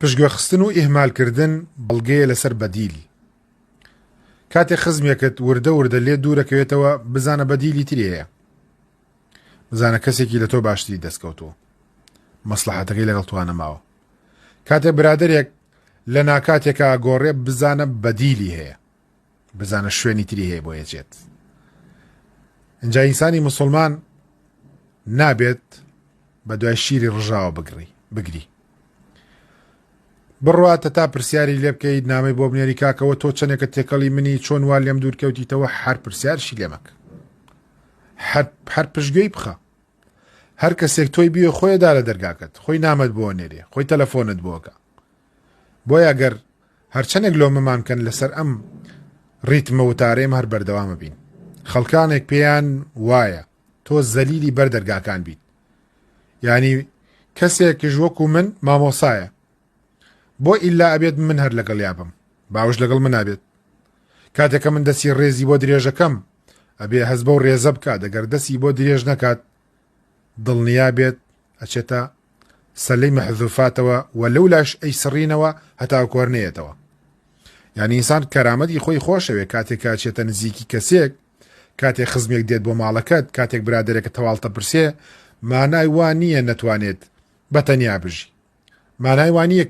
پشتگوێخستن و ئیهمالکردن بەڵگەیە لەسەر بەدیل. کاتێک خزمێکت وردە وردە لێت دوورەکەوێتەوە بزانە بەدیلی تری هەیە. بزانە کەسێکی لە تۆ باشتری دەستکەوتووە. مەسڵەحەتەکەی لەگەڵ تۆ نەماوە. کاتێک برادەرێک لە ناکاتێکا گۆڕێ بزانە بەدیلی هەیە. بزانە شوێنی تری هەیە بۆ یەچێت. ئینجا ئینسانی مسلمان نابێت بە دوای شیری ڕژاوە بگری بگری. بڕواتە تا پرسیاری لێ بکەیت نامەی بۆ بنێری کاکەوە تۆ چەندێکە تێکەڵی منی چۆن وا لێم دوور کەوتیتەوە هەر پرسیارشی لێ مەکە هەر پشتگوێی بخە هەر کەسێک تۆی بوێ خۆی دا لە دەرگاکەت خۆی نامەت بۆ نێرێ خۆی تەلەفۆنت بۆکە بۆیە گەر هەرچەندێک لۆمەمان کەن لەسەر ئەم ڕیتمە وتارەیەم هەر بەردەوامە بین خەڵکانێک پێیان وایە تۆ زەلیلی بەر دەرگاکان بیت یعنی کەسێکیش وەکو من مامۆسایە بۆ ئیلا ئەبێت من هەر لەگەڵ یابم باوش لەگەڵ من نابێت کاتێکە من دەستی ڕێزی بۆ درێژەکەم ئەبێ هەز بەو ڕێزە بکات دەگەر دەستی بۆ درێژ نەکات دڵنیا بێت ئەچێتە سەلەی مەحذوفاتەوە و لەولاش ئەیسڕینەوە هەتاکو هەر نەیەتەوە. یعنی ئینسان کەرامەتی خۆی خۆشەوێ کاتێک کە ئەچێتە نزیکی کەسێک کاتێک خزمێک دێت بۆ ماڵەکەت کاتێک برادێکە تەواڵتە پرسێ مانای وا نییە نەتوانێت بە تەنیا بژی مانای وا نییە.